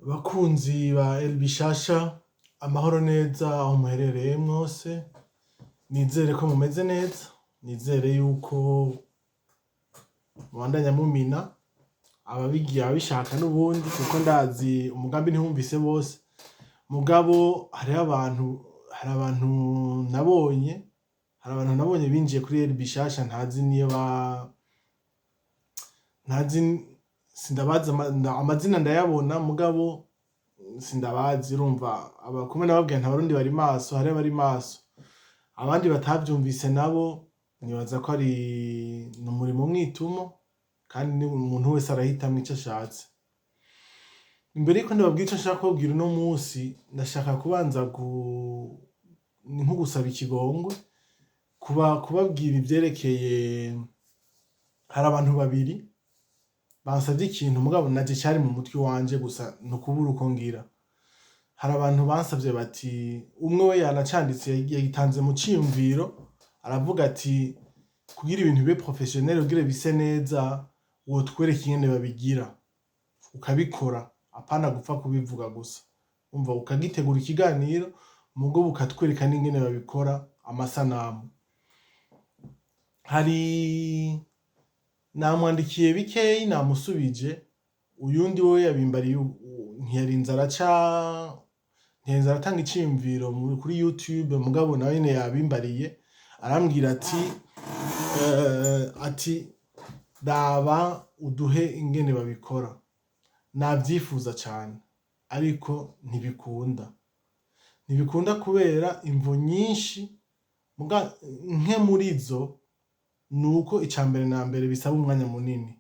Bakunzi ba El Bishasha, amahoro neza aho muherereye mwose, nizere ko mumeze neza, nizere yuko mubandanya mumina, ababigiye ababishaka n'ubundi, kuko ndazi umugambi ntiwumvise bose, mugabo hariho abantu, hari abantu nabonye binjiye kuri El Bishasha ntazi niyo ba ntazi, sindabazi amazina ndayabona, mugabo sindabazi. Urumva abakumwe nababwira nti Abarundi bari maso, hariho abari maso, abandi batavyumvise nabo nibaza ko ari ni umurimo mwitumo, kandi ni umuntu wese arahitamwo ico ashatse. Imbere yuko ndababwira ico nshaka kubabwira uno munsi, ndashaka kubanza ni nko gusaba ikigongwe, kubabwira ivyerekeye hari abantu babiri bansavye ikintu, mugabo naje cari mu mutwe wanje gusa nukubura uko ngira. Hari abantu bansavye bati, umwe we yanacanditse, yagitanze mu ciyumviro, aravuga ati kugira ibintu bibe professionnel, kugira bise neza, wotwereka ingene babigira ukabikora, apana gupfa kubivuga gusa, umva ukagitegura ikiganiro mugabo ukatwereka n'ingene babikora amasanamu. Hari namwandikiye bikeyi, namusubije. Uyundi we yabimbariye, ntiyarinze araca, ntiyarinze aratanga iciyumviro kuri YouTube, mugabo nawe nyene yabimbariye, arambwira ati raba uduhe ingene babikora. Navyifuza cane, ariko ntibikunda, ntibikunda kubera imvo nyinshi, muga nke muri zo nuko ica mbere na mbere bisaba umwanya munini,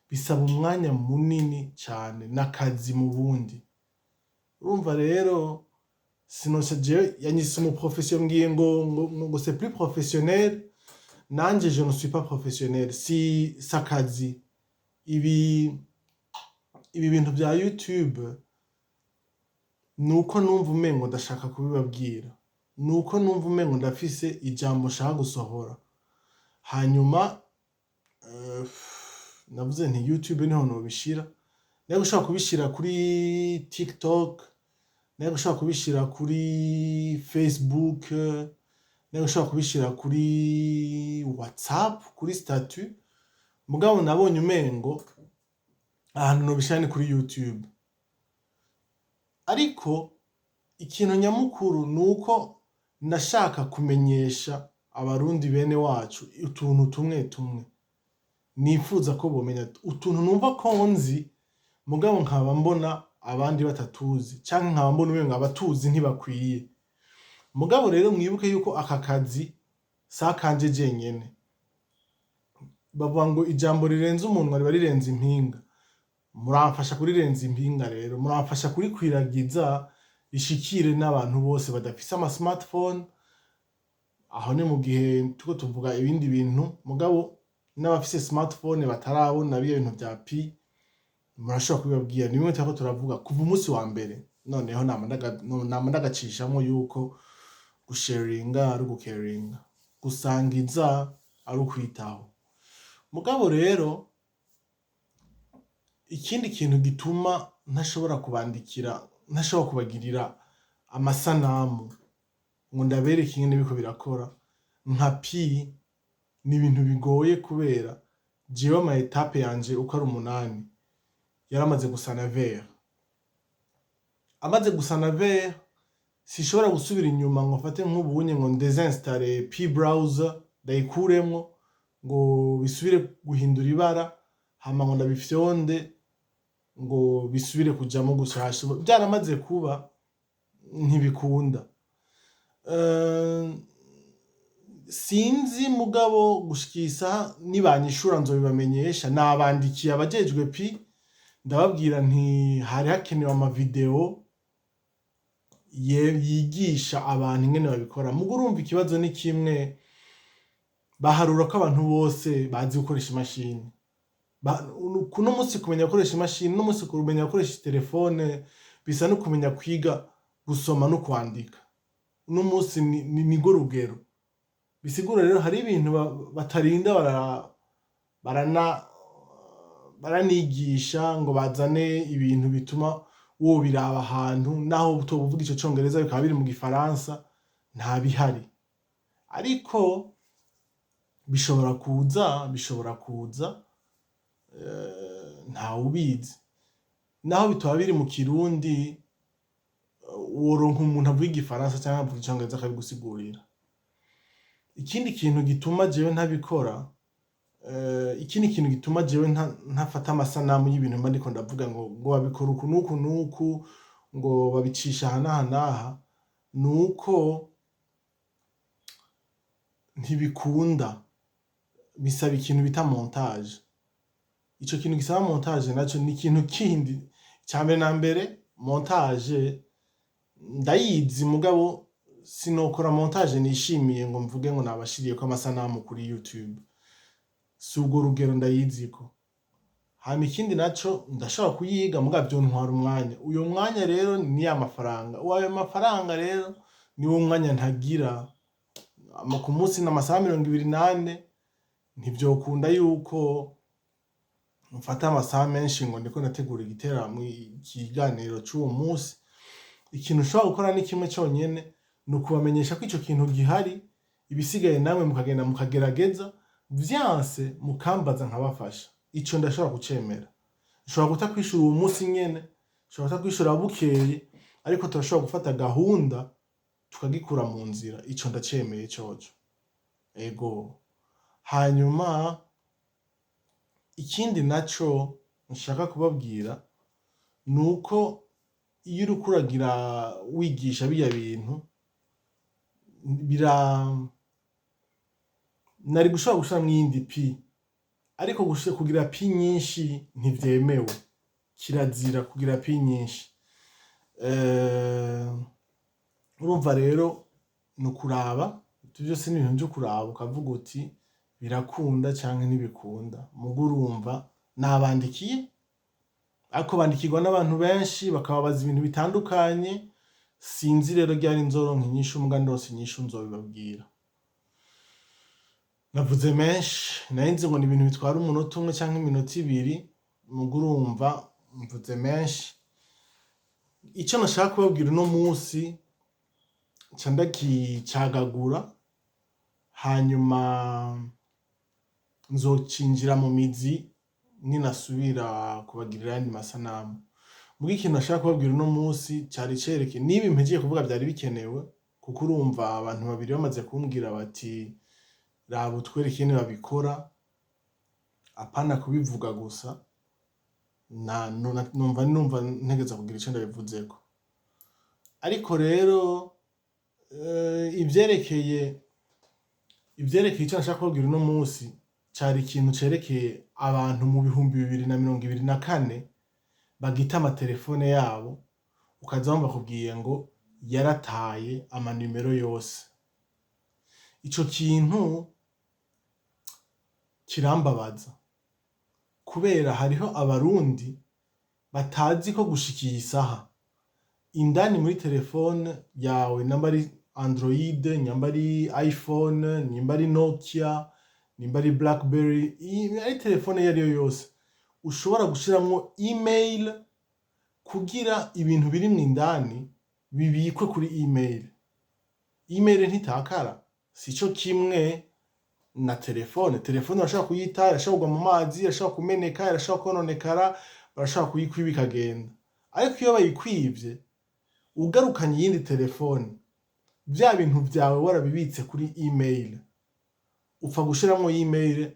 bisaba umwanya munini cane n'akazi mu bundi. Urumva rero sinosha jewe yanyise umu profession, mbwiye ngo c'est plus professionnel. Nanje je ne suis pas professionnel, si sakazi. Ibi bintu vya YouTube nuko numva umengo ndashaka kubibabwira, nuko numva umengo ndafise ijambo nshaka gusohora. Hanyuma navuze nti YouTube niho nobishira. Nayo gushobora kubishira kuri TikTok, nayo gushobora kubishira kuri Facebook, nayo gushobora kubishira kuri WhatsApp, kuri statut, mugabo nabonye umengo ahantu nobishira ni kuri YouTube. Ariko ikintu nyamukuru nuko nashaka kumenyesha Abarundi bene wacu utuntu tumwe tumwe nifuza ko bomenya, utuntu numva ko nzi, mugabo nkaba mbona abandi batatuzi, canke nkaba mbona umengo abatuzi ntibakwiye. Mugabo rero mwibuke yuko aka kazi si akanje jenyene. Bavuga ngo ijambo rirenze umunwa riba rirenze impinga. Muramfasha kurirenza impinga rero, muramfasha kurikwiragiza rishikire n'abantu bose badafise ama smartphone. Aho ni mu gihe turiko tuvuga ibindi bintu, mugabo n'abafise smartphone batarabona biriya bintu vya Pi, murashobora kubibabwira. Ni bimwe turiko turavuga kuva umunsi wa mbere. Noneho nama ndagacishamwo yuko gusharinga ari ugucaringa, gusangiza ari ukwitaho. Mugabo rero ikindi kintu gituma ntashobora kubandikira, ntashobora kubagirira amasanamu ngo ndabereke ingene biriko birakora nka Pi, ni ibintu bigoye, kubera jewe ama étapes yanje uko ari 8 yaramaze gusa na vert. Amaze gusa na vert, sinshobora gusubira inyuma ngo mfate nk'ubunye ngo ndesinstalle Pi Browser, ndayikuremwo, ngo bisubire guhindura ibara, hama ngo ndabifyonde ngo bisubire kujamwo gushasha. Byaramaze kuba, ntibikunda. Sinzi, mugabo gushikisa nibanyishura nzobibamenyesha. Nabandikiye abajejwe Pi, ndababwira nti hari hakenewe ama vidéos yigisha abantu ingene babikora. Mugo urumva ikibazo ni kimwe, baharura ko abantu bose bazi gukoresha imashini. Kuno munsi kumenya gukoresha imashini, no munsi kumenya gukoresha telefone bisa no kumenya kwiga gusoma no kwandika. Uno munsi nigo rugero. Bisigura rero hari ibintu batarinda baranigisha ngo bazane ibintu bituma Wobiraba ahantu naho utoba ico congereza, bikaba biri mu gifaransa, nta bihari. Ariko bishobora kuza, bishobora kuza, ntawubizi. Naho bitoba biri mu Kirundi, woronka umuntu avuga igifaransa canke avuga icongereza akabigusigurira. Ikindi kintu gituma jewe ntabikora, ikindi kintu gituma jewe ntafata amasanamu y'ibintu mba ndiko ndavuga ngo babikora uku n'uku n'uku, ngo babicisha aha n'aha n'aha, nuko ntibikunda. Bisaba ikintu bita montage. Ico kintu gisaba montage naco ni ikintu kindi. Ica mbere na mbere, montage ndayizi, mugabo sinokora montage nishimiye ngo mvuge ngo nabashiriyeko amasanamu kuri YouTube. Si urwo rugero ndayiziko. Hama ikindi naco, ndashobora kuyiga, mugabo vyontwara umwanya. Uyo mwanya rero ni ya mafaranga. Ayo mafaranga rero niwo mwanya ntagira. Ku munsi n'amasaha 24, ntivyokunda yuko mfata amasaha menshi ngo ndiko ndategura igiteramo, ikiganiro c'uwo munsi. Ikintu ushobora gukora ni kimwe conyene, ni ukubamenyesha ko ico kintu gihari. Ibisigaye namwe mukagenda mukagerageza, vyanse mukambaza nkabafasha. Ico ndashobora kucemera. Nshobora kutakwishura uwo munsi nyene, nshobora kutakwishura bukeye, ariko turashobora gufata gahunda tukagikura mu nzira. Ico ndacemeye coco, ego. Hanyuma ikindi naco nshaka kubabwira ni uko iyo uriko uragira wigisha birya bintu bira, nari gushobora gushiramwo iyindi pi, ariko kugira pi nyinshi ntivyemewe, kirazira kugira pi nyinshi. Urumva rero ni ukuraba. Ivyo vyose ni ibintu vyo kuraba, ukavuga uti birakunda canke ntibikunda. Muga urumva nabandikiye, ariko bandikirwa n'abantu benshi bakababaza ibintu bitandukanye. Sinzi rero ryari nzoronka inyishu, muga ndose inyishu nzobibabwira. Navuze menshi, nari nzi ngo ni ibintu bitwara umunota umwe canke iminota 2, muga urumva mvuze menshi. Ico nashaka kubabwira uno munsi nca ndakicagagura, hanyuma nzocinjira mu mizi ninasubira kubagirira ayandi masanamu. Muga ikintu nashaka kubabwira uno munsi cari cerekeye niba mpejeje kuvuga vyari bikenewe, kuko urumva abantu babiri bamaze kumbwira bati: "Raba utwereke ingene babikora, apana kubivuga gusa." Numva ntegerezwa kugira ico ndabivuzeko. Ariko rero ivyerekeye ico nashaka kubabwira uno munsi cari ikintu cerekeye abantu mu 2024 bagita amatelefone yabo, ukaza wumva bakubwiye ngo yarataye amanimero yose. Ico kintu kirambabaza, kubera hariho Abarundi batazi ko gushika iyi saha indani muri telefone yawe, namba ari Android, nyamba ari iPhone, nimba ari Nokia, nimba ari Blackberry, ari telefone iyo ariyo yose, ushobora gushiramwo email kugira ibintu birimwo indani bibikwe kuri email. Email ntitakara, sico kimwe na telefone. Telefone urashobora kuyita, irashobora kugwa mu mazi, irashobora kumeneka, irashobora kononekara, barashobora kuyikwiba ikagenda. Ariko iyo bayikwivye, ugarukanye iyindi telefone, vya bintu vyawe warabibitse kuri email, upfa gushiramwo email,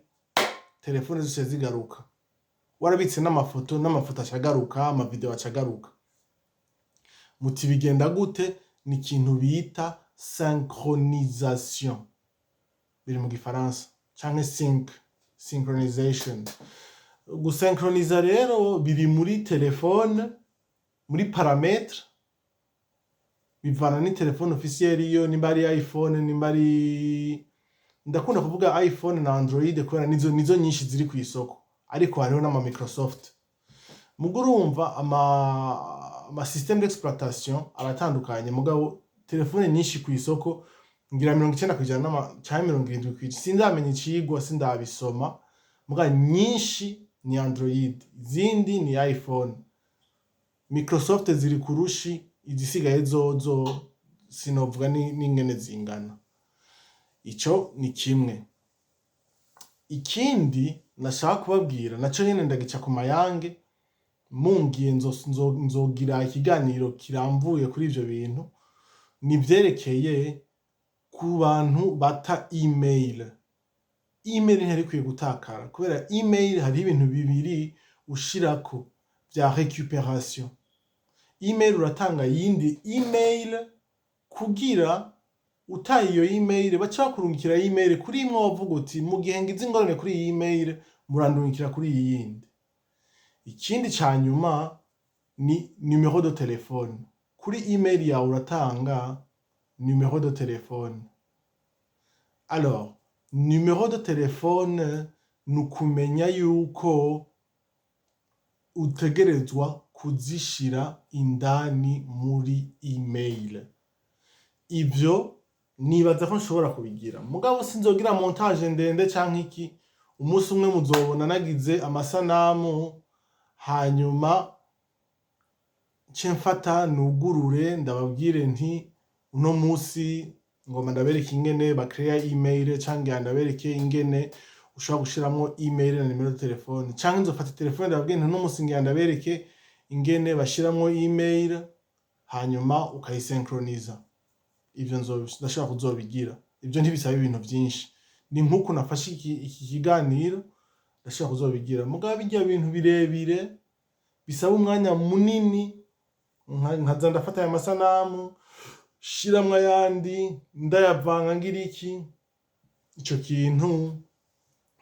telefone zose zigaruka. Warabitse n'amafoto, n'amafoto acagaruka, amavideo acagaruka. Muti bigenda gute? Ni ikintu bita synchronisation, biri mu gifaransa, canke synchronization. Gusynchroniza rero biri muri telefone, muri paramètres. Bivana ni telefone ufise iyo ariyo, nimba ari iPhone, nimba ari, ndakunda kuvuga iPhone na Android kubera nizo nyinshi ziri kw'isoko, ariko hariho n'ama Microsoft. Muga urumva ama système d'exploitation aratandukanye, mugabo telefone nyinshi kw'isoko, ngira 90% canke 70%, sindamenya icigwa, sindabisoma, muga nyinshi ni Android, izindi ni iPhone. Microsoft ziri ku rushi, izisigaye zozo sinovuga n'ingene zingana. Ico ni kimwe. Ikindi nashaka kubabwira, naco nyene ndagica ku mayange, mungiye nzogira ikiganiro kiramvuye kuri ivyo bintu, ni ivyerekeye ku bantu bata email. Email ntiyari ikwiye gutakara, kubera email hariho ibintu bibiri ushirako vya récupération. Email uratanga iyindi email kugira utaye iyo email baca bakurungikira email kuri imwe, wavuga uti: "Mu gihe ngize ingorane kuri iyi email, murandungikira kuri iyi yindi." Ikindi ca nyuma ni numéro de téléphone. Kuri email yawe uratanga numéro de téléphone. Alors, numéro de téléphone ni ukumenya yuko utegerezwa kuzishira indani muri email. Ivyo nibaza ko nshobora kubigira, mugabo sinzogira montage ndende canke iki. Umunsi umwe muzobona nagize amasanamu, hanyuma nce mfata nugurure, ndababwire nti: "Uno musi ngomba ndabereke ingene bakreya email", canke ndabereke ingene ushobora gushiramwo email na numéro de téléphone, canke nzofata telefone ndababwire nti: "Uno musi ngira ndabereke ingene bashiramwo email, hanyuma ukayisenkroniza." Ivyo ndashobora kuzobigira. Ivyo ntibisaba ibintu vyinshi, ni nk'uku nafashe iki kiganiro, ndashobora kuzobigira. Mugabo birya bintu birebire bisaba umwanya munini, nkaza ndafata aya masanamu, shiramwo ayandi, ndayavanga, ngira iki, ico kintu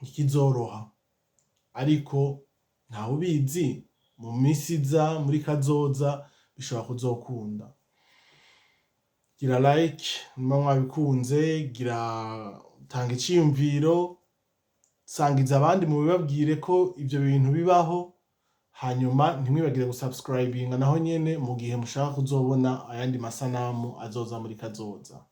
ntikizoroha. Ariko ntawubizi, mu misi iza, muri kazoza, bishobora kuzokunda. Gira like nimba mwabikunze, gira tanga iciyumviro, sangiza abandi, mubibabwire ko ivyo bintu bibaho. Hanyuma ntimwibagire gusubscribinga naho nyene mu gihe mushaka kuzobona ayandi masanamu azoza muri kazoza.